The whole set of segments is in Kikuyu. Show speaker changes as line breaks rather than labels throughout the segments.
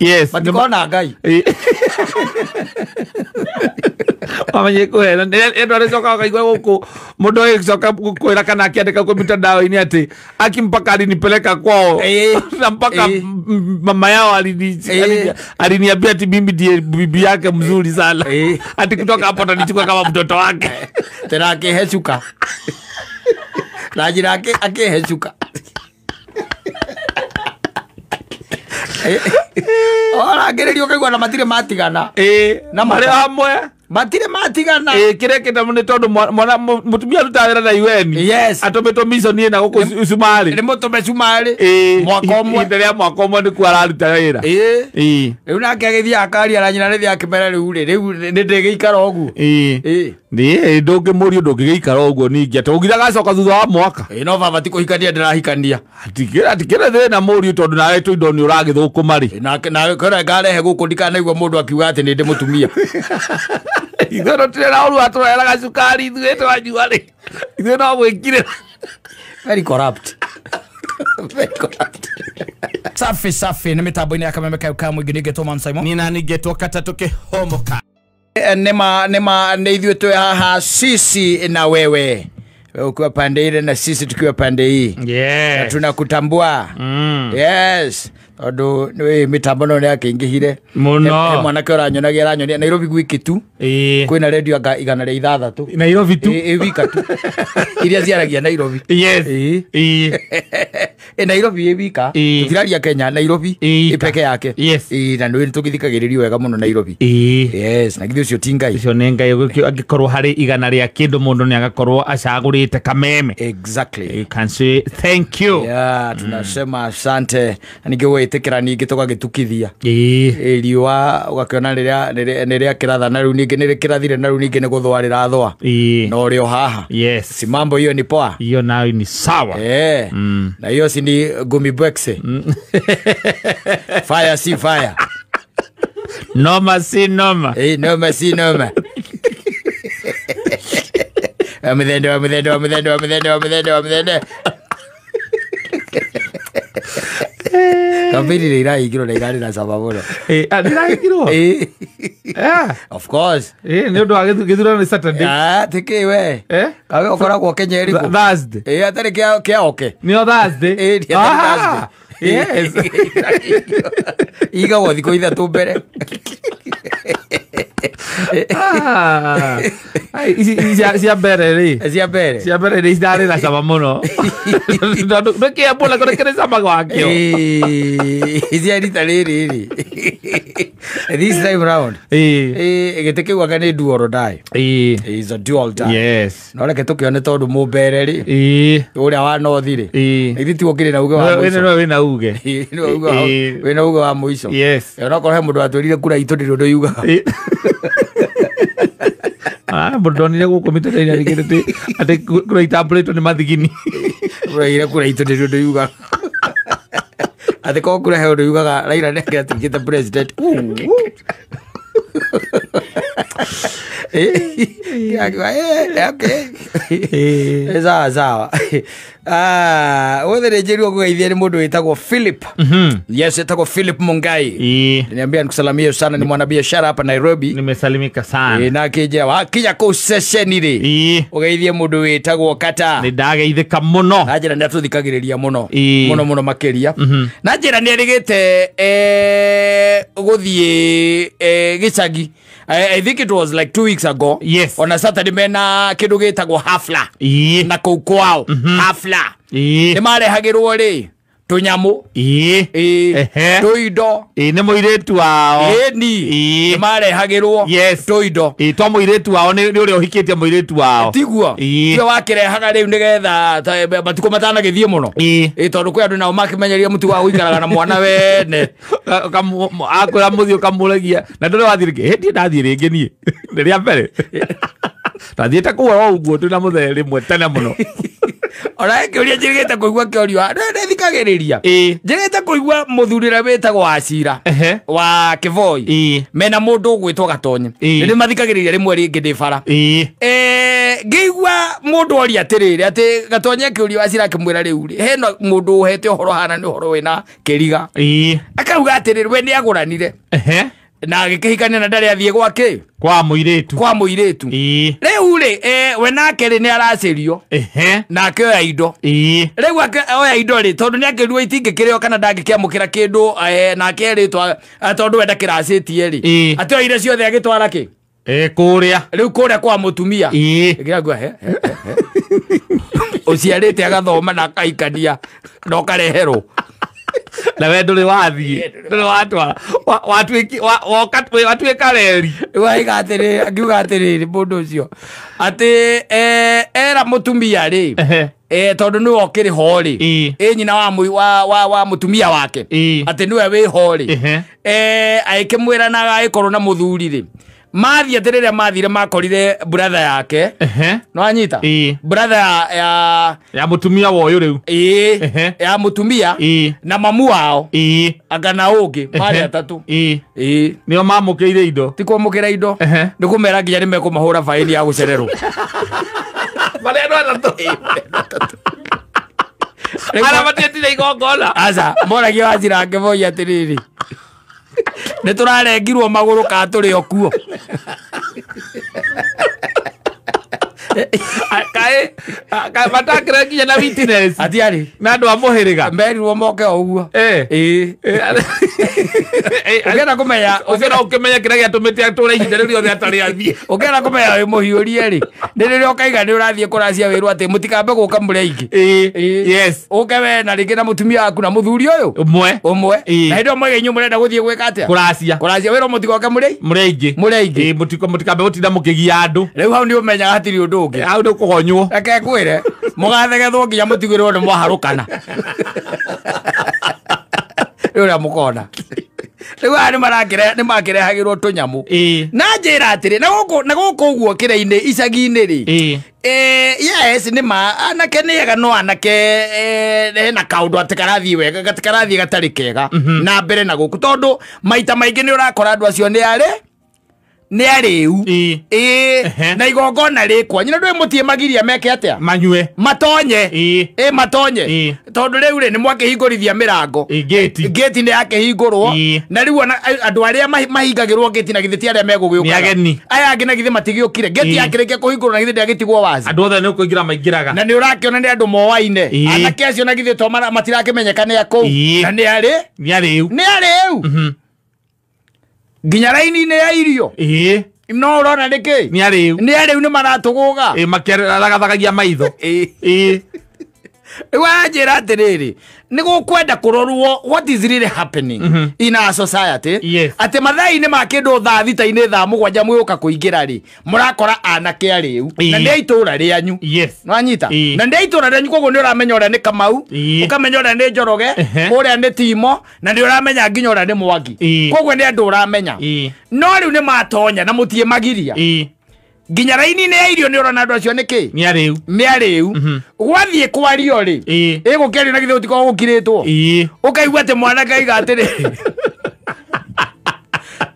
Yes.
Matikona Ngai.
Mamenye kuhena endo arecoka akaigua guku mundu agicoka kwira kana akiandika kwa mitandao-inĩ atĩ aki mpaka alinipeleka kwao na mpaka mama yao aliniambia ati mimi ndiye bibi yake mzuri sana, ati kutoka hapo atanichukua kama mtoto wake.
Tena akihecuka na njira akihecuka orangĩrĩrio ũkaigua na matirĩ matigana.
Na marĩ hamwe
matirĩ matigana.
Kĩrĩa kĩta nĩ tondũ mwana mũtumia arutaga wĩra na UN.
Yes.
Atũmĩtwo mission ĩna gũkũ Cumarĩ.
Nĩ mũtũme Cumarĩ. Mwaka ũmwe.
Ihinda rĩa mwaka ũmwe nĩkuo araruta wĩra.
Rĩu nake agĩthiĩ akaria na nyina rĩthiĩ akĩmera rĩu rĩ rĩu nĩ ndĩgĩikara ũguo.
Nĩ ndũngĩmũrio ndũngĩgĩikara ũguo ningĩ atĩ ũngira agacoka thutha wa mwaka.
No baba ti kũhikania ndĩrahikania.
Atikĩrĩ thĩna mũriũ tondũ nawe tũindo nĩ ũragĩthũkũma rĩ.
Nake nawe kũrĩa ngarehe gũkũ ndikanaigua mũndũ akiuga atĩ nĩ ndĩ mũtumia.
Ithuĩ tũtirĩ na ũru atũreheraga cukari ithuĩ twanyua rĩ. Ithuĩ no gwĩkirĩra.
Very corrupt. Very corrupt.
Safi safi nĩ mĩtambo-inĩ ya Kameme kayo ka mũingĩ nĩngetwo Man Simon.
Nina nĩngetwo Katatũ Kĩhomoka.
Nema nema nĩ ithuĩ twĩ haha sisi na wewe. Wewe ukiwa pande ile na sisi tukiwa pande hii.
Yes.
Tunakutambua. Yes. Tondu nĩ mitambo no nĩakĩingĩhire
mũno.
Mwanake ũranyonagia aranyonia Nairobi gwiki tu. Kwĩna redio anga 106
Nairobi tu.
Ĩ wika tu. Iria ciaragia Nairobi.
Yes.
Nairobi ĩ wika. Tũtiraria Kenya Nairobi ĩ peke yake.
Yes.
Na nĩ tũgĩthikagĩrĩrio wega mũno Nairobi. Yes, na githĩ ũcio ti Ngai.
Ũcio nĩ Ngai angĩkorwo harĩ igana rĩa kĩndũ mũndũ nĩ agakorwo acagũrĩte Kameme.
Exactly.
You can say thank you.
Yeah, tunasema asante. Na ningĩ gwĩtĩkĩra ningĩ tũgagĩtukithia. Riũa ũgakĩona rĩrĩa kĩratha na rĩu ningĩ nĩ kĩrathire na rĩu ningĩ nĩ gũthũa rĩrathũa. Na ũrĩ o haha.
Yes.
Si mambo hiyo ni poa.
Hiyo nayo ni sawa.
Na hiyo si ni gumi bwekse. Fire si fire.
Noma si noma.
Noma si noma. Amithende amithende amithende amithende amithende amithende. Kampeni nĩ iraigirwo na irarĩ na cama mũno.
Iraigirwo?
Of course.
Nĩ ũndũ wa gĩthurano nĩ Saturday.
Tikĩ we. Kawe ũkoragwo Kenya ĩrĩkũ?
Thursday.
Atarĩ kĩa oke.
Nĩo Thursday?
Thursday.
Yes.
Igagwo thikũ ithatũ mbere.
Ici cia mbere rĩ.
Cia mbere.
Cia mbere nĩ irarĩ na cama mũno. Nĩ kĩambu na kũrĩ kĩrĩ cama gwakĩo.
Cia rita rĩrĩ rĩ. This time round. Gĩtĩ kĩu anga nĩ do or die. Is a do or die.
Yes.
No reke tũkĩone tondũ mũmbere rĩ. Ũrĩa wa North rĩ. Ithuĩ tiguo kĩrĩ na uge wa mũico.
Nĩwe wĩna uge.
Wĩna uge wa mũico.
Yes.
Onakorwo he mũndũ watwĩrire kura itũ ndĩrĩ ũndũ yugaga.
Mũndũ ndonire gũkũ mĩtandao-inĩ arĩkĩte atĩ kura itambũrĩtwo nĩ mathigini.
Ũraire kura itũ ndĩrĩ ũndũ yugaga. Atĩ korwo kura he ũndũ yugaga Raila nĩ angĩatuĩkĩte president. Okay. Sawa sawa. Wothe nĩ njĩrirwo ngũgeithie nĩ mũndũ wĩtagwo Philip. Yes, wĩtagwo Philip Mungai. Niambia nikusalimie sana, ni mwanabiashara hapa Nairobi.
Nimesalimika sana.
Na akĩnjĩra wakinya kũu ceceni rĩ, ũgeithie mũndũ wĩtagwo Kata.
Nĩ ndageithĩka mũno.
Na njĩra nĩ atũthikagĩrĩria mũno. Mũno mũno makĩria. Na njĩra nĩ erĩgĩte gũthiĩ gĩcagi. I think it was like 2 weeks ago.
Yes.
On a Saturday mena kĩndũ gĩtagwo hafla. Na kũu kwao. Hafla. Nĩ marehagĩrwo rĩ tũnyamũ. Tũindo.
Nĩ mũirĩtu wao.
Nĩ marehagĩrwo tũindo.
To mũirĩtu wao nĩ ũrĩa ũhikĩtie mũirĩtu wao.
Tiguo. Tiwe wakĩrehaga rĩu nĩgetha matukũ matanagĩthiĩ mũno. Tondũ kwĩ andũ nao makĩmenyeria mũtugo wa gũikaraga na mwana wene.
Akwĩra mũthiĩ ũkamũragia. Na ndũrĩ wathiĩ rĩngĩ. Hĩndĩ ndathiĩ rĩngĩ niĩ. Nĩ rĩa mbere. Ndathiĩte kũu o ũguo twĩna mũthee rĩmwe tene mũno.
Ona kĩũria njĩrĩgĩte kũigua kĩũria nĩthikagĩrĩria njĩrĩgĩte kũigua mũthuri ũrĩa wĩtagwo Wacira wa Kĩboi mena mũndũ ũgwĩtwo Gatonye nĩ mathikagĩrĩria rĩmwe rĩngĩ ndĩ bara ngĩigua mũndũ oria atĩrĩrĩ atĩ Gatonye akĩũria Wacira akĩmwĩra rĩu rĩ hena mũndũ ũhete ũhoro hana nĩ ũhoro wĩna kĩriga akauga atĩrĩrĩ we nĩ agũranire na agĩkĩhikania na ndarĩ athiĩ gwake
kwa mũirĩtu
kwa mũirĩtu rĩu rĩ we nake rĩ nĩ aracĩrio na akĩoya indo rĩu akĩoya indo rĩ tondũ nĩ akĩrwo itingĩkĩrĩo kana ndangĩkĩamũkĩra kĩndũ nake erĩtwo tondũ we ndakĩracĩtie rĩ atĩoire ciothe agĩtwara kĩ
kũrĩa
rĩu kũrĩa kwa mũtumia ĩkĩragua he ũciarĩte agathoma na akaikania na ũkareherwo
na we ndũrĩ wathiĩ ndũrĩ watwara watuĩka reri
waiga atĩrĩrĩ akiuga atĩrĩrĩ mũndũ ũcio atĩ era mũtumia rĩ tondũ nĩwe ũkĩrĩ ho rĩ ĩ nyina wa mũtumia wake atĩ nĩwe wĩ ho rĩ agĩkĩmwĩra na agĩkorwo na mũthuri rĩ mathiĩ atĩ rĩrĩa mathire makorire brother yake no anyita brother
ya mũtumia wa ũyũ rĩu
ya mũtumia na mamu wao anga na ũngĩ marĩ atatũ
nĩo mamũkĩire indo
ti kwamũkĩra indo nĩ kũmera nginya nĩ mekũmahũra baĩni ya gũcererwo
marĩ andũ atatũ arĩa matietire igongona
aca moragia Wacira Kĩboi atĩrĩrĩ nĩ tũrarengirwo magũrũ ka tũrĩ o kuo
kaĩ matakĩre nginya na witness
atiarĩ
na andũ a mũhĩrĩga
merirwo moke o ũguo ũkĩenda kũmenya
ũkĩenda ũkĩmenya kĩrĩa gĩatũmĩte atũre ihinda rĩu rĩothe atarĩ athiĩ
ũkĩenda kũmenya wĩ mũhiũrie rĩ nĩ rĩrĩa ũkaiga nĩ ũrathiĩ kũracia wĩrwo atĩ mũtikambe gũka mũrĩ aingĩ
yes
ũke we na rĩngĩ na mũtumia waku na mũthuri ũyũ
ũmwe
na hĩndĩ ĩyo mwaiga inyuĩ mũrenda gũthiĩ gwĩka atĩa
kũracia
wĩrwo mũtigoke mũrĩ
aingĩ mũtikambe gũtinda mũkĩgia andũ
rĩu hau nĩ ũmenyaga hatirĩ ũndũ ũngĩ
hau nĩ kũgonywo
reke ngwĩre mũgathegethwo nginya mũtigĩrwo nĩ mwaharũkana rĩu ũrĩa mũkona rĩu aya nĩ makĩrehagĩrwo tũnyamũ na njĩra atĩrĩ na gũkũ ũguo kĩrĩa-inĩ icagi-inĩ rĩ yes nĩ ma anake nĩ ega no anake hena kaũndũ atĩ karathiĩ wega gatikarathiĩ gatarĩ kega na mbere na gũkũ tondũ maita maingĩ nĩ ũrakora andũ acio nĩ arĩ nĩ arĩu na igongona rĩkwa nyina ndũĩ mũtiĩ magiria meke atĩa
manyue
matonye matonye tondũ rĩu rĩ nĩ mwakĩhingũrithia mĩrango ngĩti nĩ yakĩhingũrwo na rĩu ona andũ arĩa mahingagĩrwo ngĩti na githĩ ti arĩa megũgĩũkaga aya angĩ na githĩ matigĩũkire ngĩti yakĩrĩkia kũhingũrwo na githĩ ndĩagĩtigwo wazi
andũ othe nĩ kũingĩra maingĩraga
na nĩ ũrakĩona nĩ andũ moaine anake acio na githĩ to matirakĩmenyeka nĩ akũu na nĩ arĩ nĩ arĩu nginya raini-inĩ ya irio no ũrona nĩkĩ
nĩ arĩu
nĩ maratũgũga
makĩragathagagia maitho
rĩu anjĩra atĩrĩrĩ nĩ gũkwenda kũrorwo what is really happening in our society atĩ mathaa-inĩ ma kĩndũ thaa thita-inĩ thaa mũgwanja mwĩũka kũingĩra rĩ mũrakora anake arĩu na nĩ a itũũra rĩanyu nĩwanyita na nĩ a itũũra rĩanyu koguo nĩ ũramenya ũrĩa nĩ Kamau ũkamenya ũrĩa nĩ Njoroge ũrĩa nĩ Timo na nĩ ũramenya nginya ũrĩa nĩ Mwangi koguo nĩ andũ ũramenya no rĩu nĩ matonya na mũtiĩ magiria nginya raini-inĩ ya irio nĩ ũrona andũ acio nĩkĩ nĩ arĩu gwathiĩ kwario rĩ ĩgũkĩario na githĩ gũtikoragwo gũkirĩtwo ũkaigua atĩ mwanake aiga atĩrĩ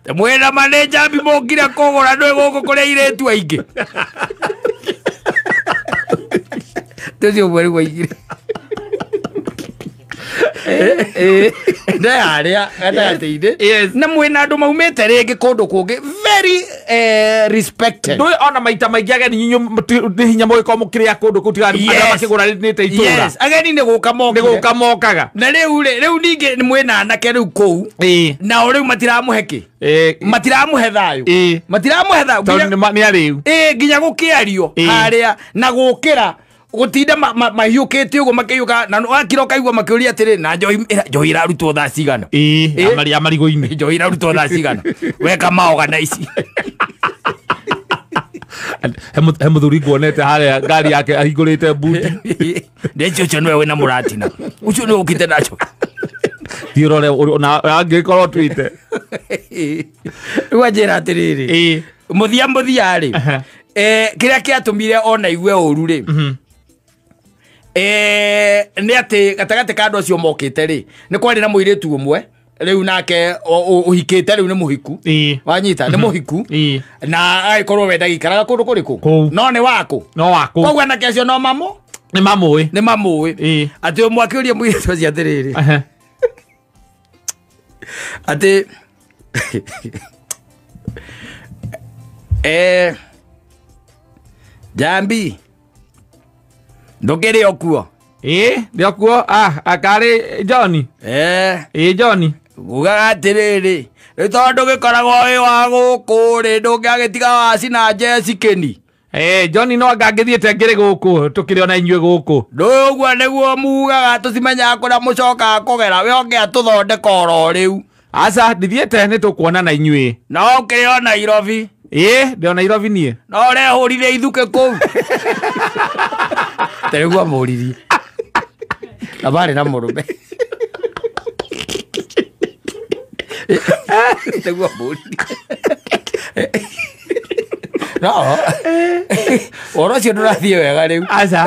mwĩna manenjambi mũkire kũgũra ndũĩ gũkũ kũrĩ airĩtu aingĩ tũcio ũmwe rĩu aigire ndeharĩa gatagatĩ-inĩ na mwĩna andũ maumĩte rĩngĩ kũndũ kũngĩ very respected
ndũĩ ona maita maingĩ ageni inyuĩ nĩ hinya mũgĩkorwo mũkĩrĩa kũndũ kũu tiga arĩa makĩgũranĩte itũũra
ageni nĩ gũka mokire
nĩ gũka mokaga
na rĩu rĩ rĩu ningĩ mwĩna anake rĩu kũu nao rĩu matiramũhe kĩ matiramũhe thayũ matiramũhe thayũ
tondũ nĩ arĩu
nginya gũkĩario harĩa na gũkĩra gutinda mahiũkĩte ũguo makĩhiũka na wakira ũkaigua makĩũria atĩrĩ na njohi ĩrarutwo thaa cigana
ya marigũ-inĩ
njohi ĩrarutwo thaa cigana weka maoga ici
he mũthuri nguonete harĩa ngari yake ahingũrĩte buti
ndeci ũcio nĩwe wĩna mũratina ũcio nĩwe ũkĩte nacho
thiĩ ũrore na angĩkorwo twite
rĩu anjĩra atĩrĩrĩ mũthia mũthia rĩ kĩrĩa kĩatũmire ona igue ũru rĩ Nĩ atĩ gatagatĩ ka andũ acio mokĩte rĩ nĩ kwarĩ na mũirĩtu ũmwe rĩu nake ũhikĩte rĩu nĩ mũhiku. Wanyita nĩ mũhiku na agĩkorwo we ndagĩikaraga kũndũ kũrĩkũ no nĩ waku
no waku
koguo anake acio no mamo
nĩ mamũĩ
nĩ mamũĩ atĩ ũmwe akĩũria mũirĩtu ũcio atĩrĩrĩ atĩ Jambi ndũkĩrĩ o kuo?
Ĩĩ ndĩ o kuo. Akarĩ John. Ĩĩ John
ugaga atĩrĩrĩ rĩu tondũ gĩkoragwo wĩ wa gũkũ rĩ ndũngĩagĩtiga wacina Jesse Keni.
John no anga ngĩthiĩte ngĩrĩ gũkũ tũkĩrĩ ona inyuĩ gũkũ.
Ndũĩ ũguo nĩguo mugaga tũcimenyaga kũrĩa mũcokaga kũgera we onge atũthondeka oro rĩu.
Aca ndithiĩte nĩ tũkuona na inyuĩ.
No ũkĩrĩ o Nairobi.
Ĩĩ ndĩ o Nairobi niĩ.
No ũrehũrire ithukĩ kũu. Ta rĩu amũririe na marĩ na mũrũme. Nĩguo amũririe. No ũhoro ũcio ndũrathiĩ wega rĩu.
Aca.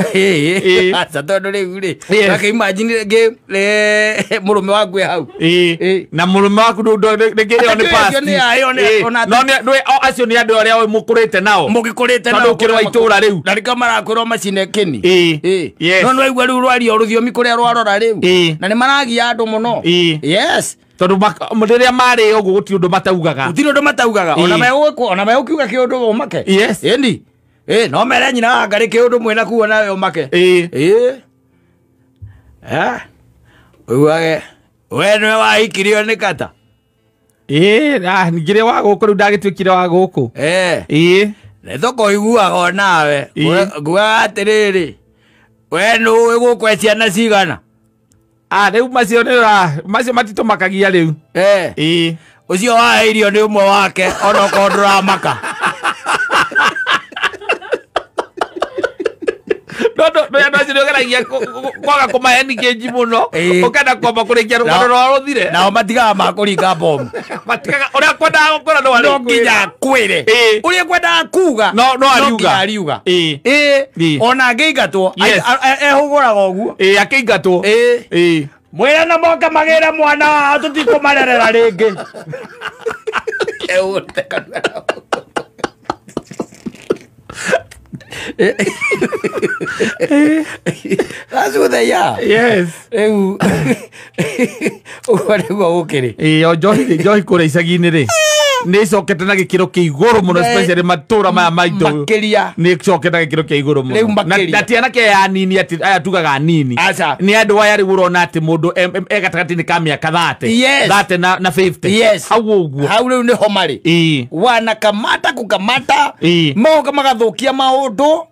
Aca tondũ rĩu rĩ ake imagine rĩngĩ mũrũme waku e hau.
Na mũrũme waku rĩngĩ ĩyo nĩ past. No nĩ acio nĩ andũ arĩa mũkũrĩte nao.
Mũgĩkũrĩte nao.
Tondũ ũkĩrĩ wa itũũra rĩu.
Na nĩkĩo marakwĩrwo macine kĩni. No nĩwaigua rĩu rwaria rũthiomi kũrĩa rwarora rĩu. Na nĩ maragia andũ mũno. Yes.
Tondũ rĩrĩa marĩ ũguo gũtirĩ ũndũ mataugaga.
Gũtirĩ ũndũ mataugaga. Ona megũkiuga kĩũndũ ũmake.
Yes.
Ĩni. No mere nyina wa Ngarĩ kĩũndũ mwĩna kuo nawe ũmake. Ũiguage we nĩwe wahikirio nĩ kata.
Ngĩrĩ wa gũkũ rĩu ndagĩtuĩkire wa gũkũ.
Nĩ tũkũiguaga o nawe. Ngugaga atĩrĩrĩ we nĩũĩ gũkũ e ciana cigana?
Rĩu macio nĩ macio matitũmakagia rĩu.
Ũcio waheirio nĩ ũmwe wake onokorwo ndũramaka.
No andũ acio nĩũgeragia kwaga kũmahe kĩnji mũno ũkenda kwamba kũrĩkia rũgano rwao rũthire.
Nao matigaga makũringa bomu.
Matigaga ũrĩa kwendaga gũkwĩra no
no nginya akwĩre. Ũrĩa kwendaga kuga
no
nginya ariuga. Ona angĩingatwo ehũgũraga ũguo.
Akĩingatwo.
Mwĩre na moka magĩre mwana wao tũtikũmarerera rĩngĩ. Ehũrĩte kanua. That's who they are.
Yes.
Rĩu ũguo nĩguo gũkĩrĩ.
O njohi kũrĩa icagi-inĩ rĩ nĩ ĩcokete na gĩkĩro kĩa igũrũ mũno especially matũũra maya maitũ.
Makĩria.
Nĩ ĩcokete na gĩkĩro kĩa igũrũ mũno. Na ti anake aya anini atĩ aya tugaga anini. Nĩ andũ aya rĩu ũrona atĩ mũndũ e gatagatĩ-inĩ ka mĩaka 30.
Yes.
30 na 50.
Yes.
Hau ũguo.
Hau rĩu nĩho marĩ. Wanakamata kũkamata. Moka magathũkia maũndũ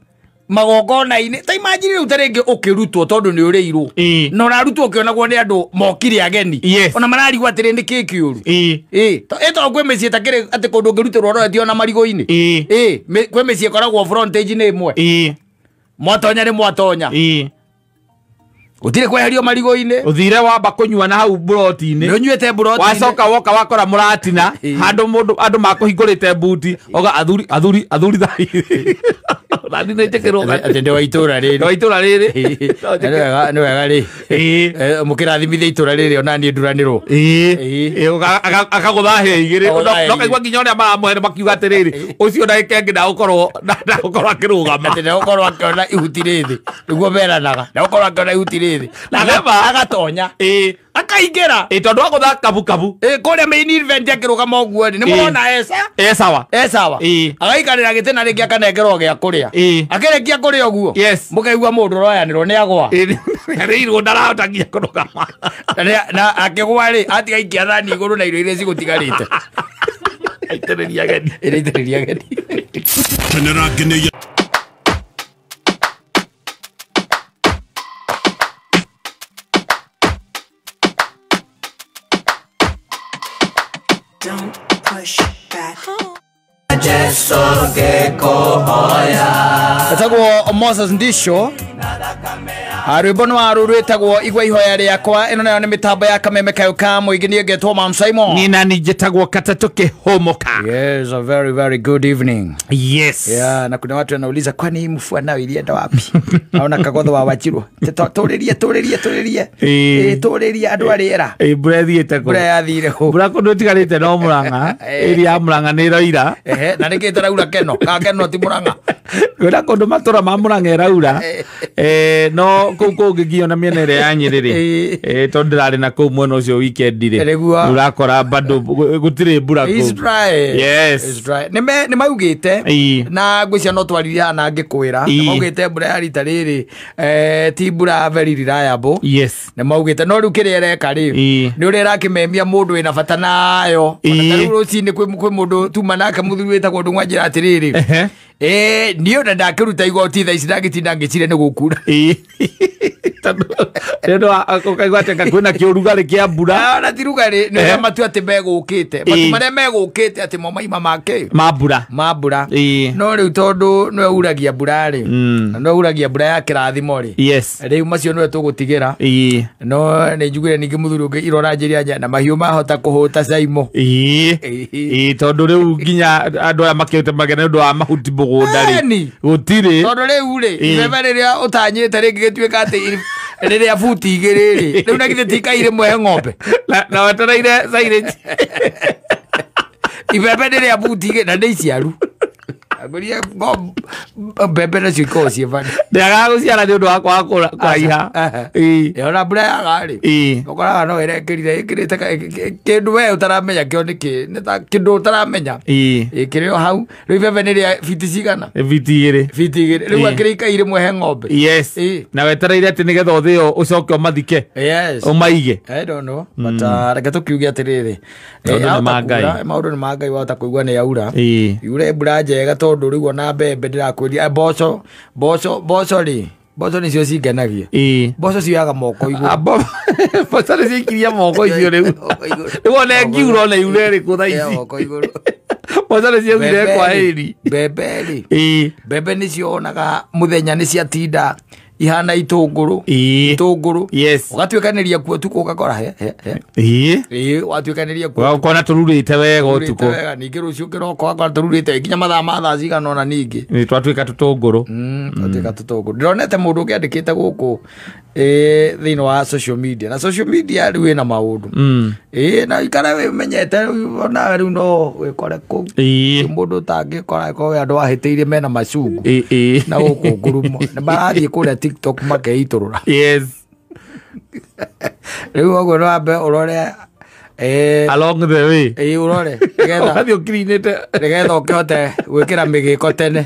magongona-inĩ. Ta imagine rĩu ta rĩngĩ ũkĩrutwo tondũ nĩ ũrĩirwo. Na ũrarutwo ũkĩonagwo nĩ andũ mokire ageni. Ona mararigwo atĩrĩ nĩ kĩĩ kĩũru. Tondũ kwĩ mĩciĩ ĩtakĩrĩ atĩ kũndũ ũngĩrutĩrwo ũroretio ona marigũ-inĩ. Kwĩ mĩciĩ ĩkoragwo frontage nĩ ĩmwe. Mwatonya nĩ mwatonya. Gũtirĩ kweherio marigũ-inĩ.
Ũthire wamba kũnyua na hau mburoti-inĩ.
Nĩ ũnyuĩte mburoti-inĩ.
Wacoka woka wakora mũratina handũ mũndũ andũ makũhingũrĩte mbuti oga athuri athuri athuri thai. Nani nĩ njĩkĩrwo
atĩ ndĩ wa itũũra rĩrĩ.
Ndĩ wa itũũra rĩrĩ.
Nĩ wega rĩ. Mũkĩrathimithia itũũra rĩrĩ ona niĩ nduranĩrwo.
Akagũthahia igĩrĩ. No kaigua nginya ũrĩa maramũhe makiuga atĩrĩrĩ ũcio ndagĩka ĩngĩ ndagũkorwo akĩrũgama.
Atĩ ndagũkorwo akĩona ihuti rĩthĩ. Nĩguo meranaga. Ndagũkorwo akĩona ihuti rĩthĩ. Na agatonya. Akaingĩra.
Tondũ agũtha kabu kabu.
Kũrĩa main event akĩrũgama ũguo rĩ nĩ mũrona esa.
E sawa.
E sawa. Agaikarĩra gĩtĩ na rĩngĩ akanengerwo gĩa kũrĩa. Akĩrĩkia kũrĩa ũguo. Mũkaigua mũndũ ũroyanĩrwo nĩ agwa.
Arĩirwo ndarahota nginya kũrũgama.
Na akĩgwa rĩ atiga aikia thani igũrũ na irio iria cigũtigarĩte.
Aitĩrĩria ageni.
Aitĩrĩria ageni.
Don't push back.
Etagwo Moses Ndisho Rwĩmbo nĩ wa rũrũ rwĩtagwo igua ihoya rĩakwa. Ĩno nayo nĩ mĩtambo ya kameme kayo ka mũingĩ. Niĩ ngetwo Mam Simon.
Niĩ nani njĩtagwo Katatũ Kĩhũmũka.
Yes, a very very good evening.
Yes.
Yeah, na kuna watu wanauliza kwani hii mfua nayo ilienda wapi? Naona kagodho wa Wachirwa. Tũrĩrie tũrĩrie tũrĩrie. Tũrĩrie andũ arĩera.
Mbura ĩthiĩte kũ?
Mbura yathire kũ?
Mbura kũndũ ĩtigarĩte no Murang'a. Ĩria ya Murang'a nĩ ĩroira.
Na nĩkĩ ĩtaraura Keno? Ka Keno ti Murang'a.
Kwĩna kũndũ matũra ma Murang'a ĩraura. No kũu kũngĩ nginya na mĩena ĩrĩa ya Nyĩrĩ rĩ. Tondũ ndĩrarĩ na kũu mwena ũcio weekend rĩ. Ũrakora bado gũtirĩ mbura kũu.
It's dry.
Yes.
It's dry. Nĩ maugĩte na ngwĩciria no twaririe haha na ngĩkwĩra. Nĩ maugĩte mbura ya rita rĩrĩ ti mbura very reliable.
Yes.
Nĩ maugĩte no rĩu kĩrĩa ĩreka rĩ nĩ ũrĩa ĩrakĩmemia mũndũ wĩna bata nayo. Ona ta rĩu rũcinĩ kwĩ mũndũ tuma nake mũthuri wĩtagwo Ndung'u anjĩra atĩrĩrĩ. Niĩ ona ndakĩruta igoti thaa ici ndangĩtinda ngĩciria nĩ gũkura.
Tondũ ũkaigua atĩ kwĩna kĩũrugarĩ kĩa mbura.
Ona ti rugarĩ, nĩ ũrĩa matu atĩ megũkĩte. Matu marĩa megũkĩte atĩ mo maima make.
Ma mbura.
Ma mbura. No rĩu tondũ nĩwe uragia mbura rĩ. Na nĩwe uragia mbura ya kĩrathimo rĩ.
Yes.
Rĩu macio nĩwe tũgũtigĩra. No nĩ njugire ningĩ mũthuri ũngĩ irora njĩria nya na mahiũ mahota kũhũta Saimo.
Tondũ rĩu nginya andũ aya makĩte magena nĩ ũndũ wa mahuti mũgũnda rĩ. Gũtirĩ.
Tondũ rĩu rĩ, ibebe rĩrĩa ũtanyĩte rĩngĩ gĩtuĩka atĩ rĩrĩa buti igĩrĩ rĩ, rĩu na githĩ ti kai rĩmwe he ng'ombe.
Na wetereire silage.
Ibebe rĩrĩa buti igĩrĩ na nĩ iciaru. Ngũria mbembe nacio ikoragwo ciĩ bani.
Ndĩagaga gũciara nĩ ũndũ wa kwaga kũraiha.
Ona mbura yaga rĩ, ũkoraga no ĩrekĩrire ĩkĩrĩte kĩndũ we ũtaramenya kĩo nĩkĩ, nĩ ta kĩndũ ũtaramenya. Ĩkĩrĩ o hau. Rĩu ibebe nĩ rĩa biti cigana?
Biti igĩrĩ.
Biti igĩrĩ. Rĩu akĩrĩ ikai rĩmwe he ng'ombe.
Yes. Na wetereire atĩ nĩgetha ũthĩo ũcoke ũmathike.
Yes.
Ũmaige.
I don't know. But reke tũkiuge atĩrĩrĩ. Maũndũ nĩ ma Ngai, wahota kũigua nĩ yaura. Yure mbura njega tondũ rĩu ona mbembe ndĩrakwĩria mboco mboco mboco rĩ, mboco nĩcio cingenagia. Mboco cioyaga moko igũrũ.
Mboco nĩ ciikirie moko icio rĩu. Rĩu ona ĩngiura ona yure ĩrĩkũ thaa ici. Mboco nĩ ciaugire kwa heri.
Mbembe rĩ, mbembe nĩcio onaga mũthenya nĩ ciatinda ihana itũngũrũ. Itũngũrũ.
Yes.
Ũgatuĩkanĩria kuo ũtukũ ũgakora he he he. Watuĩkanĩria kuo.
Ũkona tũrurĩte wega ũtukũ.
Wega ningĩ rũciũ kĩroko ũgakora tũrurĩte nginya mathaa ma thaa cigana ũna ningĩ.
Nĩ twatuĩka tũtũngũrũ.
Twatuĩka tũtũngũrũ. Ndĩronete mũndũ ũngĩ andĩkĩte gũkũ thĩinĩ wa social media. Na social media rĩu ĩna maũndũ. Na ikara wĩmenyete onawe rĩu no wĩkore kũu. Mũndũ ũtangĩkora korwo andũ ahĩtĩirie mena macungu. Na gũkũ ngurumo. Nĩ marathiĩ kũrĩa TikTok makeitũrũra.
Yes.
Rĩu ũguo no wambe ũrore
along the way.
Ũrore nĩgetha
ũgathiĩ ũkirinĩte
nĩgetha ũkĩhote gwĩkĩra mĩgĩko tene.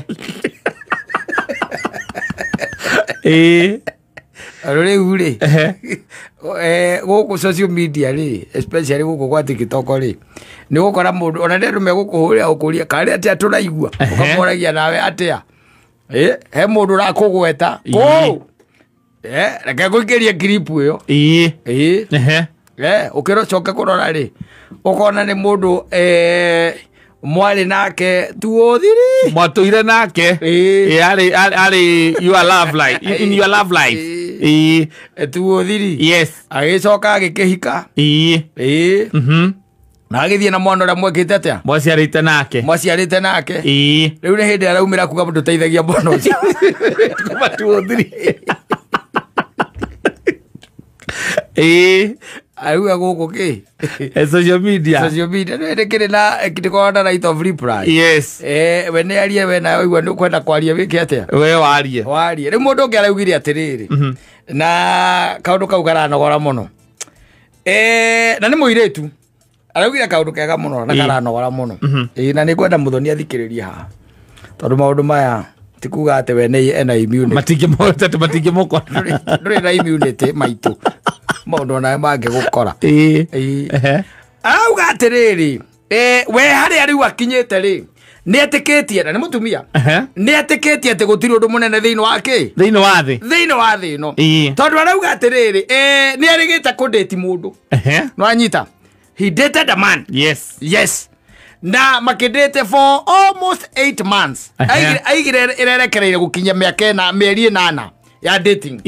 Rĩu rĩ, gũkũ social media rĩ, especially gũkũ gwa TikTok rĩ, nĩ ũgũkora mũndũ ona nĩ andũ megũkũhũrĩra gũkũria karĩ atĩa tũraigua, ũkamoragia nawe atĩa. He mũndũ ũrakũgweta kũu. Reke ngũikĩrie clip ĩyo. Ũkĩcoka kũrora rĩ, ũkona nĩ mũndũ mwarĩ nake tuothiri.
Mwatũire nake. Arĩ your love life, in your love life.
Tuothiri.
Yes.
Agĩcoka agĩkĩhika. Na agĩthiĩ na mwana ũrĩa mwekĩte atĩa?
Mwaciarĩte nake.
Mwaciarĩte nake. Rĩu nĩ hĩndĩ araumĩra kuga ndũteithagia mwana ũcio.
Kuma tuothiri.
Auga gũkũ kĩ?
Social media.
Social media nĩ kĩrĩ na kĩkoragwo na right of reply.
Yes.
We nĩ arie we nawe ũigua nĩ ũkwenda kwaria wĩke atĩa?
We warie.
Warie. Rĩu mũndũ ũngĩ araugire atĩrĩrĩ. Na kaũndũ kau karanogora mũno. Na nĩ mũirĩtu. Araugire kaũndũ kega mũno na karanogora mũno. Na nĩ ngwenda mũthoni athikĩrĩrie haha. Tondũ maũndũ maya ti kuga atĩ we nĩ ena immunity.
Matingĩmũkora.
Ndũrĩ na immunity maitũ. Maũndũ nawe mangĩgũkora. Arauga atĩrĩrĩ, we harĩa rĩu akinyĩte rĩ, nĩ etĩkĩtie na nĩ mũtumia. Nĩ etĩkĩtie atĩ gũtirĩ ũndũ mũnene thĩinĩ wa kĩ?
Thĩinĩ wa thĩ.
Thĩinĩ wa thĩ ĩno. Tondũ arauga atĩrĩrĩ, nĩ erĩgĩte kũndĩti mũndũ. Nĩwanyita? He dated a man.
Yes.
Yes. Na makĩndĩte for almost 8 months. Aigire ĩrerekereire gũkinya mĩaka ĩna, mĩeri ĩnana. Ya dating.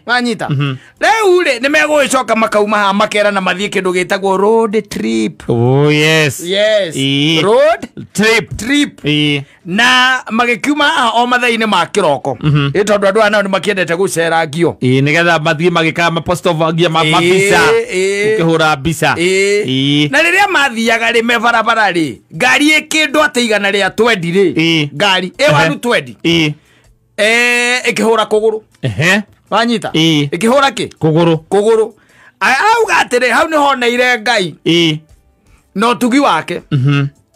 Wanyita. Rĩu rĩ nĩ megũgĩcoka makauma haha makera na mathiĩ kĩndũ gĩtagwo road trip.
Oh yes.
Yes. Road
trip.
Trip. Na magĩkiuma haha o mathaa-inĩ ma kĩroko. Ĩ tondũ andũ aya nao nĩ makĩendete gũcerangio.
Nĩgetha mathiĩ magĩkaga mapost-off-ngia mabica. Ũkĩhũra mbica.
Na rĩrĩa mathiaga rĩ me barabara rĩ, ngari ĩkĩndũ atĩ 120 rĩ. Ngari ĩ 120. Ĩkĩhũra kũgũrũ. Wanyita. Ĩkĩhũra kĩ?
Kũgũrũ.
Kũgũrũ. Auga atĩrĩ hau nĩ honeire Ngai. Na ũtugi wake.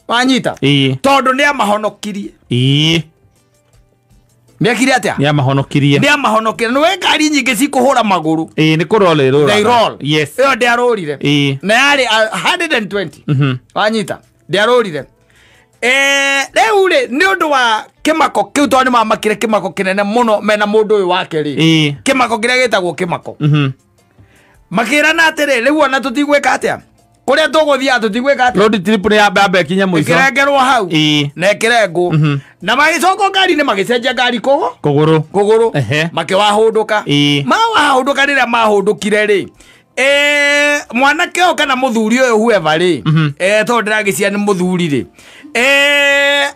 Wanyita. Tondũ nĩ amahonokirie. Nĩekire atĩa?
Nĩ amahonokirie.
Nĩ amahonokirie. Nĩ ngari nyingĩ cikũhũra magũrũ.
Nĩ kũroll ĩrũraga.
They roll.
Yes.
Ĩyo ndĩarũrire. Na yarĩ 120. Wanyita. Ndĩarũrire. Rĩu rĩ nĩ ũndũ wa kĩmako kĩu tondũ nĩ mamakire kĩmako kĩnene mũno mena mũndũ ũyũ wake rĩ. Kĩmako kĩrĩa gĩtagwo kĩmako. Makĩrana atĩrĩ rĩu ona tũtigwĩka atĩa? Kũrĩa tũgũthiaga tũtigwĩka atĩa?
Road trip nĩ yamba ĩkinye mũico.
Ĩkĩrengerwo hau. Na ĩkĩrengwo. Na magĩcoka ngari-inĩ magĩcenjia ngari
kũgũrũ.
Kũgũrũ. Makĩwahũndũka. Mawahũndũka rĩrĩa mahũndũkire rĩ. Mwanake ũyũ kana mũthuri ũyũ whoever rĩ. Tondũ ndĩragĩcia nĩ mũthuri rĩ.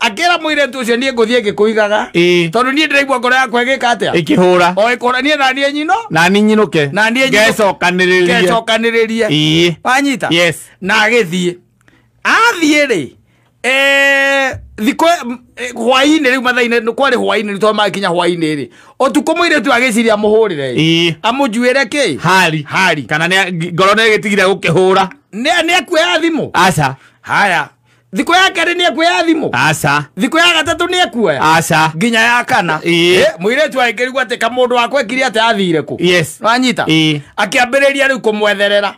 Akĩra mũirĩtu ũcio niĩ ngũthiĩ ngĩkũigaga. Tondũ niĩ ndĩraigua ngoro yakwa ĩgĩka atĩa?
Ĩkĩhũra.
O ĩkũhũra niĩ na niĩ nyino?
Na niĩ nyinũke.
Na niĩ nyinũke.
Ngecokanĩrĩrie.
Ngecokanĩrĩrie. Wanyita?
Yes.
Na agĩthiĩ. Athiĩ rĩ, thikũ hwaĩ-inĩ rĩu mathaa-inĩ kwarĩ hwaĩ-inĩ tondũ makinya hwaĩ-inĩ rĩ. Ũtukũ mũirĩtu agĩciria amũhũrĩre. Amũnjuĩre kĩ?
Hari.
Hari.
Kana nĩ ngoro nĩ ĩgĩtigire gũkĩhũra.
Nĩ akuoya thimũ?
Aca.
Haya. Thikũ ya kerĩ nĩ ekuoya thimũ?
Aca.
Thikũ ya gatatũ nĩ ekuoya?
Aca.
Nginya ya kana. Mũirĩtu agĩkĩrigwo atĩ kamũndũ wakwa ekire atĩ athire kũ?
Yes.
Wanyita? Akĩambĩrĩria rĩu kũmwetherera.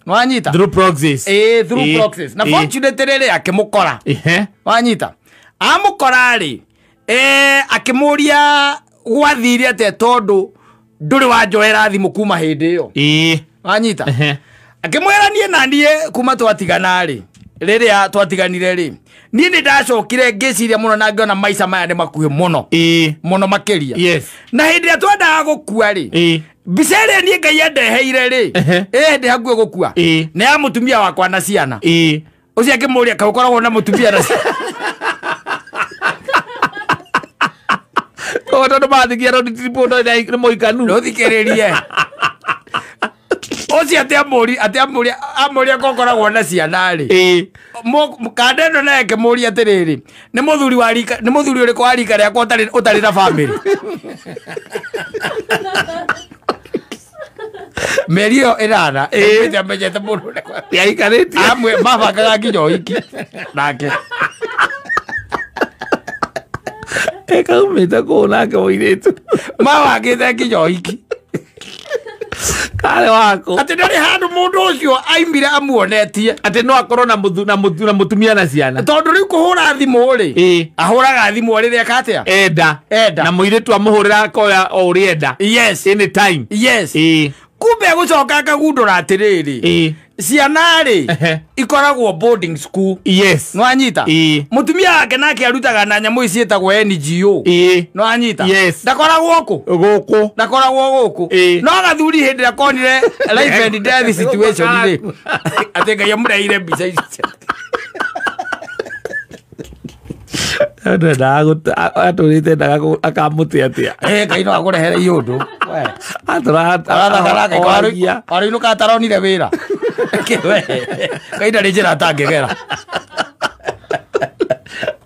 Wanyita?
Through proxies.
Through proxies. Na fortunately rĩ akĩmũkora. Wanyita? Amũkora rĩ, akĩmũria gwathire atĩa tondũ ndũrĩ wanjoera thimũ kuma hĩndĩ ĩyo. Wanyita? Akĩmwĩra niĩ na niĩ kuma twatigana rĩ. Rĩrĩa twatiganire rĩ, niĩ nĩ ndacokire ngĩciria mũno na ngĩona maica maya nĩ makuhĩ mũno. Mũno makĩria.
Yes.
Na hĩndĩ ĩrĩa twendaga gũkua rĩ, mbica ĩrĩa niĩ Ngai andeheire rĩ, ĩ hakuhĩ gũkua. Nĩ ya mũtumia wakwa na ciana. Ũcio akĩmũria kaĩ ũkoragwo na mũtumia na ciana?
Koguo tondũ mathigia road trip nĩ mũikanu.
Ndũthikĩrĩrie. Ũcio atĩ amũria kokoragwo na ciana rĩ. Kanda ĩno naye ĩkĩmũria atĩrĩrĩ, nĩ mũthuri wa rika, nĩ mũthuri ũrĩkũ wa rika rĩakwa ũtarĩ na family? Mĩeri ĩyo ĩnana ĩte amenyete mũndũ ũrĩa
Nĩaikarĩtie.
Amwe mabangaga nginya ũhiki nake.
Ĩkaumĩte kũu nake mũirĩtu.
Mabangĩte nginya ũhiki.
Kare wako.
Atĩ ndarĩ handũ mũndũ ũcio aimire amuonetie.
Atĩ no akorwo na mũtumia na ciana.
Tondũ rĩu kũhũra thimũ rĩ, ahũraga thimũ rĩrĩa eka atĩa?
Enda.
Enda.
Na mũirĩtu amũhũrĩra akoya o ũrĩa enda.
Yes.
Any time.
Yes. Kumbe agũcoka akagundũra atĩrĩrĩ, ciana rĩ ikoragwo boarding school.
Yes.
Nĩwanyita? Mũtumia wake nake arutaga na nyamũ ici ciĩtagwo NGO. Nĩwanyita?
Yes.
Ndakoragwo kũ?
Gũkũ.
Ndakoragwo gũkũ. No gathuri hĩndĩ ĩrĩa konire life and death situation rĩ, atĩ Ngai amũreheire mbica ici.
Atũrĩte endaga akamũte atĩa?
Ngai no akũrehere iũndũ.
Atũraoragia.
Arĩinũka ataronire wĩra. Ngai ndarĩ njĩra atangĩgera.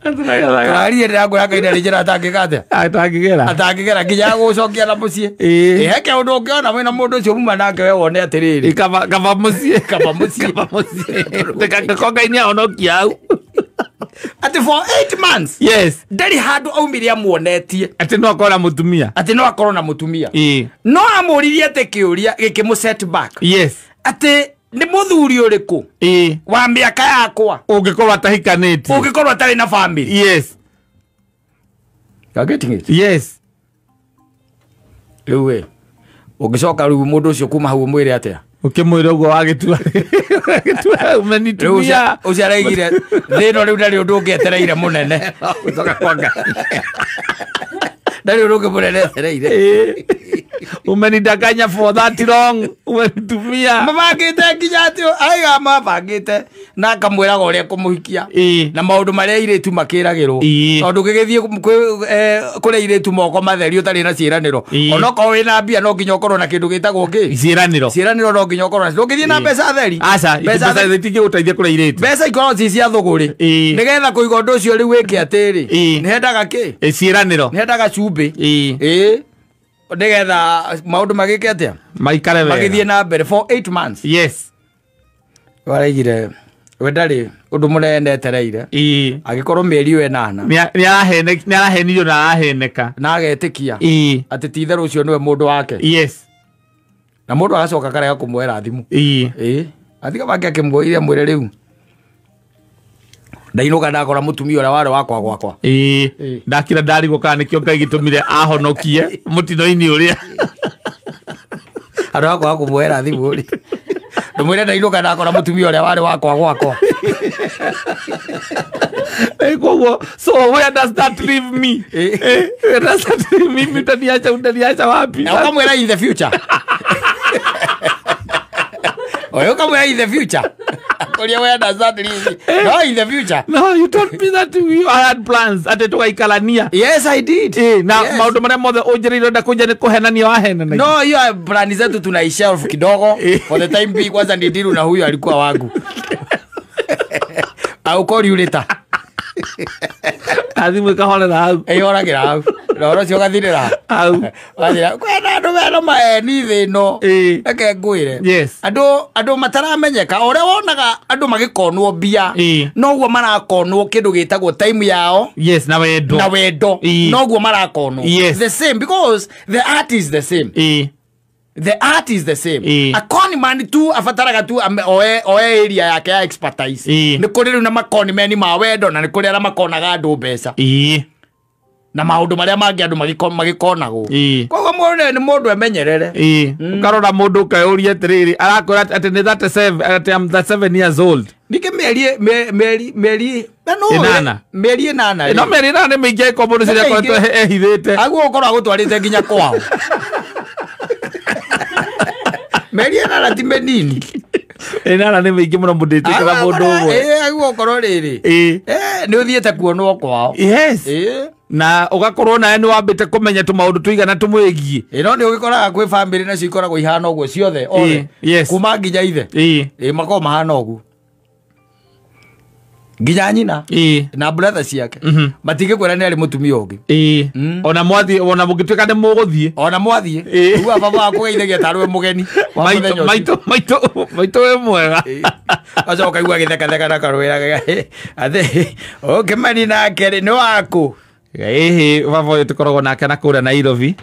Tũraririe ndĩrakwĩra Ngai ndarĩ njĩra atangĩka atĩa?
Atangĩgera.
Atangĩgera nginya ya gũcokia na mũciĩ. He kĩũndũ ũngĩona wĩna mũndũ ũcio muma nake we wone atĩrĩrĩ.
Kaba mũciĩ.
Kaba mũciĩ.
Kaba mũciĩ. Ko Ngai nĩahonokia hau.
Atĩ for 8 months.
Yes.
Ndarĩ handũ aumire amuonetie.
Atĩ no akorwo na mũtumia.
Atĩ no akorwo na mũtumia. No amũririe atĩ kĩũria gĩkĩmũ set back.
Yes.
Atĩ nĩ mũthuri ũrĩkũ wa mĩaka yakwa
ũngĩkorwo atahikanĩtie,
ũngĩkorwo atarĩ na family.
Yes.
You are getting it?
Yes.
Rĩu we ũngĩcoka rĩu mũndũ ũcio kuma hau ũmwĩre atĩa?
Ũkĩmwĩra ũguo wagĩtua ũmenitumia.
Ũcio araigire thĩna rĩu ndarĩ ũndũ ũngĩ etereire mũnene.
Gũcoka kwa Ngai.
Ndarĩ ũndũ ũngĩ mũnene etereire.
Umenidanganya for that long. Umenitumia.
Mabangite nginya ati aiga mabangite na akamwĩraga ũrĩa kũmũhikia na maũndũ marĩa airĩtu makĩragĩrwo tondũ gĩgĩthiĩ kũrĩa airĩtu moko matheri ũtarĩ na ciĩranĩro onokorwo wĩna mbia no nginya ũkorwo na kĩndũ gĩtagwo kĩ
ciĩranĩro
ciĩranĩro no nginya ũkorwo nacio ndũngĩthiĩ na mbeca theri
aca mbeca itingĩgũteithia kũrĩa airĩtu
mbeca ikorwo ci cia thũgũrĩ nĩgetha kũiga ũndũ ũcio rĩu wĩke atĩrĩ nĩhendaga kĩ
ciĩranĩro
nĩhendaga cumbĩ nĩgetha maũndũ magĩke atĩa
maikare wega
magĩthiĩ na mbere for 8 months.
Yes.
Waraigire we ndarĩ ũndũ mũnene etereire agĩkorwo mĩeri ĩyo ĩnana
nĩarahenirio na araheneka
na agetĩkia atĩ ti itherũ ũcio nĩwe mũndũ wake.
Yes.
Na mũndũ agacoka akarega kũmwera thimũ athiga make akĩmwĩre mwĩre rĩu ndainũka ndakora mũtumia ũrĩa warĩ wakwa gwakwa
ndakira ndarigwo kana nĩkĩo Ngai gĩtũmire ahonokie mũtino-inĩ ũrĩa
andũ akwa kũmwĩra thimũ rĩ ndũmwĩre ndainũka ndakora mũtumia ũrĩa warĩ wakwa gwakwa.
Koguo so where does that leave me? Where does that leave me? Utaniacha utaniacha wapi?
Na ukamwĩra in the future. Oyo ukamwĩra in the future. Where does that leave me? No, in the future.
No, you told me that you had plans. Ate tukaikalania.
Yes, I did.
Na
yes.
Maũndũ marĩa mothe ũnjĩrĩire ndakunja nĩ kũhenania wahenanagia.
No, hiyo plani zetu tunaishelf kidogo. For the time being kwanza ni deal na huyu alikuwa wangu. I'll call you later.
Athimu ikahorera hau.
Ĩhoragĩra hau. Na ũhoro ũcio ũgathirĩra
hau.
Ũgathira kwĩna andũ mena maeni thĩ ĩno. Reke ngwĩre.
Yes.
Andũ mataramenyeka ũrĩa wonaga andũ magĩkonwo mbia noguo marakonwo kĩndũ gĩtagwo time yao.
Yes, na wendo.
Na wendo. Noguo marakonwo.
Yes.
The same because the art is the same. The art is the same. A con man tu abataraga tu oe area yake ya expertise. Nĩ kũrĩ rĩu na makoni meni ma wendo na nĩ kũrĩ arĩa makonaga andũ mbeca. Na maũndũ marĩa mangĩ andũ magĩkonagwo. Koguo mũndũ nĩ mũndũ emenyerere.
Ũkarora mũndũ ũkeyũria atĩrĩrĩ arakwĩra atĩ nĩ 37 atĩ I'm 37 years old.
Ningĩ mĩeri
ĩnana.
Mĩeri ĩnana.
No mĩeri ĩnana nĩ mĩingĩ angĩkorwo mũndũ ũcio nĩakoretwo ehithĩte.
Aguo ũkorwo agũtwarĩte nginya kwao. Mĩeri ĩnana ti mĩnini.
Ĩnana nĩ mĩingĩ mũno mũndũ ĩtĩkaga mũndũ ũmwe.
Aguo ũkorwo rĩrĩ. Nĩ ũthiĩte kuonwo kwao.
Yes. Na ũgakorwo nawe nĩ wambĩte kũmenya tũmaũndũ tũigana tũmwĩgiĩ.
No nĩ ũgĩkoraga kwĩ bamĩrĩ nacio ikoragwo ihana ũguo ciothe othe.
Yes.
Kuma nginya ithe. Makoragwo mahana ũguo. Nginya nyina na brother ciake matingĩkwĩra nĩ arĩ mũtumia ũngĩ.
Ona mwathiĩ ona mũngĩtuĩka nĩ mũgũthiĩ.
Ona mwathiĩ. Uga baba waku geithagia tarĩ we mũgeni.
Maitũ wĩ mwega.
Acoka kaigua agĩthekatheka na karwĩra atĩ ũkĩmani nake rĩ nĩ waku.
Ĩhĩ baba ũyũ tũkoragwo nake na kũrĩa Nairobi.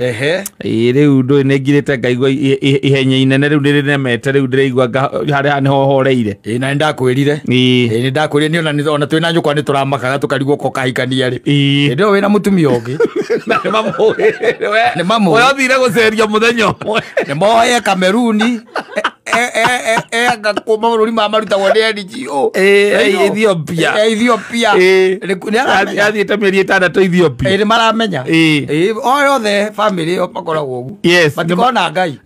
Rĩu ndũĩ nĩ ngirĩte ngaigua ihenya inene rĩu nĩrĩnemete rĩu ndĩraigua harĩa nĩho horeire.
Na nĩndakwĩrire. Nĩndakwĩrire nĩ ona twĩna nyũkwa nĩ tũramakaga tũkarigwo ko kahikania rĩ. Hĩndĩ ĩyo wĩna mũtumia ũngĩ.
Na nĩmamũĩ.
Nĩmamũĩ.
Ũrĩa ũthire gũceria mũthenya ũmwe.
Nĩmoe Kameruni. Mabũrũri ma marutagwo nĩ NGO.
Ethiopia.
Ethiopia.
Athiĩte mĩeri ĩtandatũ Ethiopia.
Nĩ maramenya. O yothe family ĩyo makoragwo ũguo.
Yes.
Matikona Ngai.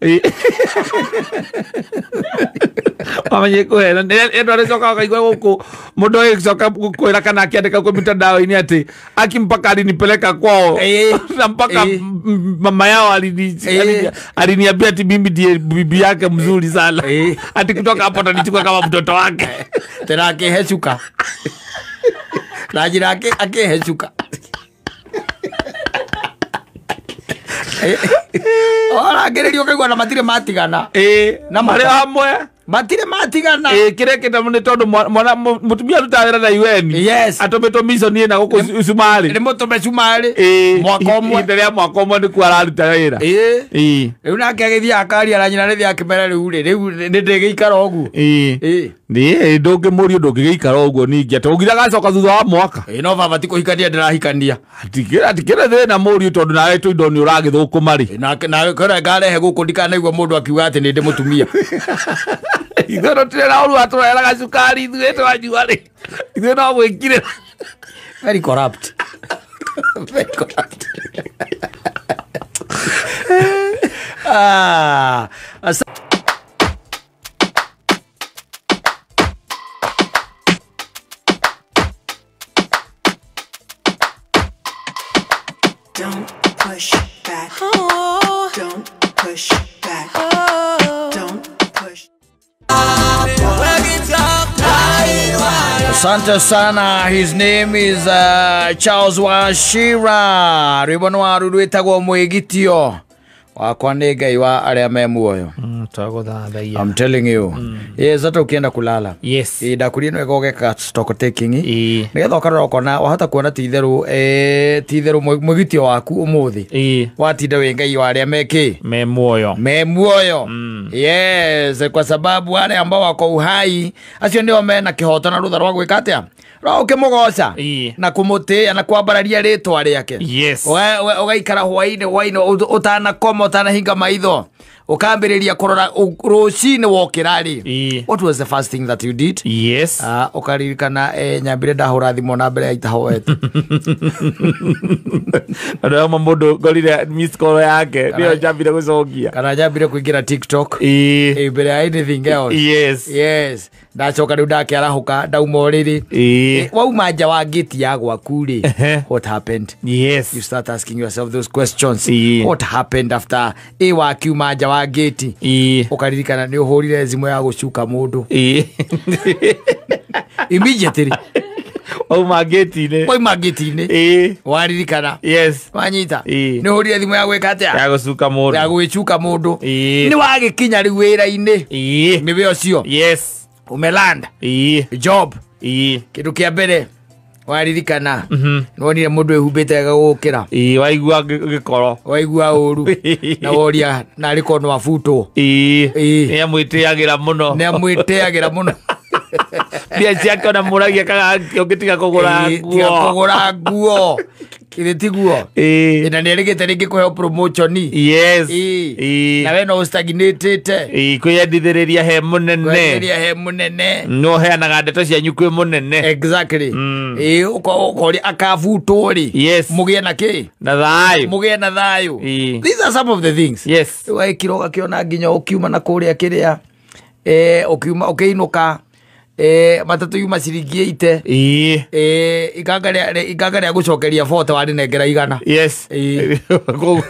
Mamenye kũhena andũ arĩa cokaga ũkaigua gũkũ mũndũ agĩcoka kwĩra kana akĩandĩka kũ mitandao-inĩ atĩ aki mpaka alinipeleka kwao na mpaka mama yao aliniambia ati mimi ndiye bibi yake mzuri sana. Ati kutoka hapo atanichukua kama mtoto wake.
Tena akĩhecuka. Na njĩra akĩhecuka. Orangĩrĩrio ũkaigua na matirĩ matigana.
Na marĩ hamwe.
Matirĩ matigana.
Kĩrĩa kĩta nĩ tondũ mwana mũtumia arutaga wĩra na UN.
Yes.
Atũmĩtwo mission ĩna gũkũ Cumarĩ.
Nĩ mũtũme Cumarĩ. Mwaka ũmwe.
Ihinda rĩa mwaka ũmwe nĩkuo araruta wĩra.
Rĩu nake agĩthiĩ akaria na nyina rĩthiĩ akĩmera rĩu rĩ rĩu nĩ ndĩgĩikara ũguo.
Nĩ ndũngĩmũrio ndũngĩgĩikara ũguo ningĩ atĩ ũngire agacoka thutha wa mwaka.
No baba ti kũhikania ndĩrahikania.
Atikĩrĩ thĩna mũriũ tondũ nawe tũindo nĩ ũragĩthũkũma rĩ.
Na kũrĩa ngarehe gũkũ ndikanaigua mũndũ akiuga atĩ nĩ ndĩ mũtumia.
Ithuĩ tũtirĩ na ũru atũreheraga cukari ithuĩ twanyua rĩ. Ithuĩ no gwĩkirĩra.
Very corrupt. Very corrupt. Ah,
Don't push back. Oh. Don't push back. Oh. Don't push.
Asante sana. His name is Charles Wachira. Rwĩmbo nĩ waru rwĩtagwo mwĩgitio wakwa nĩ Ngai wa arĩa me muoyo. I'm telling you. Yes, hata ukienda kulala.
Yes.
Ndakuria nĩ wega ũgeka stock taking. Nĩgetha ũkarora ũkona wahota kuona ti itherũ ti itherũ mwĩgitio waku ũmũthĩ. Watinda wĩ Ngai wa arĩa me kĩ?
Me muoyo.
Me muoyo. Yes, kwa sababu wale ambao wako uhai acio nĩo mena kĩhoto na rũtha rwa gwĩka atĩa? Rwa ũkĩmũgoca na kũmũtĩĩa na kwambararia rĩtwa rĩake.
Yes.
Ũgaikara hwainĩ ũtanakoma ũtanahinga maitho ukambiriria kurora rucini wokira ri. What was the first thing that you did?
Yes.
Ukaririkana nyambire ndahura thimu na mbere itahoete.
Andũ amwe mũndũ ngorire miss call yake nĩyo njambire gũcokia
kana njambire kuingira TikTok mbere ya anything else.
Yes.
Yes. Ndacoka rĩu ndakĩarahũka ndauma ũrĩrĩ. Wauma nja wa gate ya gwaku rĩ, what happened?
Yes.
You start asking yourself those questions. What happened after wakiuma nja wa gate? Ukaririkana nĩ ũhũrire thimũ ya gũcuka mũndũ. Immediately.
Wauma gate-inĩ.
Wauma gate-inĩ. Waririkana.
Yes.
Wanyita. Nĩ ũhũrire thimũ ya gwĩka atĩa?
Ya gũcuka mũndũ.
Ya gwĩcuka mũndũ. Nĩ wagĩkinya rĩu wĩra-inĩ. Nĩwe ũcio.
Yes.
Umeland. Job. Kĩndũ kĩa mbere waririkana nĩwonire mũndũ wĩhumbĩte wega gũgũkĩra.
Waigua gĩkoro.
Waigua ũru na woria narĩ korwo no abutwo.
Nĩamwĩtĩagĩra mũno.
Nĩamwĩtĩagĩra mũno.
Mbia ciake ona mũragia kana ũngĩtiga kũgũra nguo.
Tiga kũgũra nguo. Kĩrĩ tiguo. Na nĩerĩgĩte rĩngĩ kũheo promotion.
Yes.
Na we no ũstagnatĩte.
Kwĩyendithĩrĩria he mũnene.
Kwĩyendithĩrĩria he mũnene.
No heanaga ndeto cianyu kwĩ mũnene.
Exactly. Ũkoria akabutwo rĩ.
Yes.
Mũgĩe na kĩ?
Na thayũ.
Mũgĩe na thayũ. These are some of the things.
Yes.
Wekira ũgakĩona nginya ũkiuma na kũrĩa kĩrĩa. Ũkiuma ũkĩinũka. Matatũ yuma ciringi 80. Ikanga rĩa gũcokeria 40 warinengera 100.
Yes. Koguo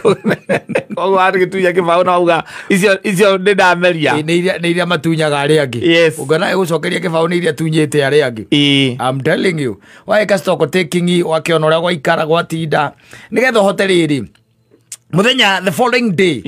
warĩgĩtunya kĩbaũ na wauga icio nĩ ndameria.
Nĩ iria matunyaga arĩa angĩ.
Yes.
Ũngĩona ĩgũcokeria kĩbaũ nĩ iria tunyĩte arĩa angĩ. I'm telling you. Waĩka stock taking wakĩona ũrĩa gwaikara gwatinda nĩgetha ũhote rĩrĩ muthenya the following day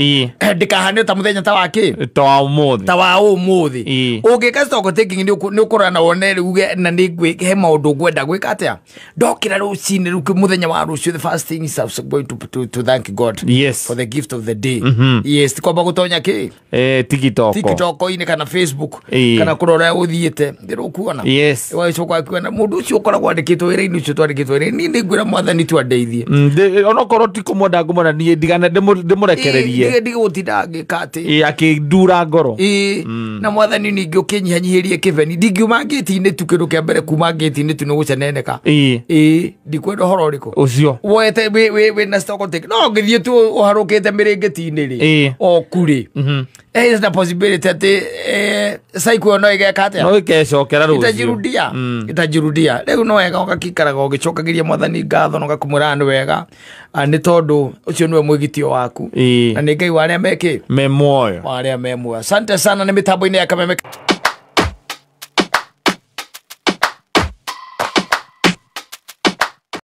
ndikahane ta muthenya ta waki
ta wa umuthi
ta wa umuthi ungika stock taking ni ukurora na wone uge na ni ngwi he maundu ngwenda gwika atia ndokira rucini ru muthenya wa rucio the first thing is I'm going to thank God,
yes,
for the gift of the day. Yes, kwamba gutonya ki
TikTok
TikTok ini kana Facebook kana kurora uthiite ndirukuona.
Yes,
wacoka kuona mundu ucio ukoragwo andikitwo wira-ini ucio twandikitwo wira ni ngwira mwathani tu andeithie
onokorwo ti kumwenda ngumona nie ndigana ndimurekererie
ndigũtinda ngĩka atĩ
akĩndura ngoro
na mwathani ningĩ ũkĩnyihanyihirie kĩbeni ndingiuma ngĩti-inĩ tu kĩndũ kĩa mbere kuma ngĩti-inĩ tu nĩ gũceneneka ndikwenda ũhoro ũrĩkũ
ũcio
woete wĩna stock take no ngĩthiĩ tu ũharũkĩte mĩrĩngĩti-inĩ rĩ o kurĩ is the possibility atĩ cycle ĩyo no ĩgeka atĩa
no ĩkecokera rũciũ
itajirudia itajirudia rĩu no wega ũgakĩikaraga ũgĩcokagĩria mwathani ngatho na ũgakũmwĩra nĩ wega nĩ tondũ ũcio nĩwe mwĩgitio waku na nĩ Ngai wa arĩa mekĩ
me muoyo
wa arĩa me muoyo. Asante sana nĩ mĩtambo-inĩ ya Kameme.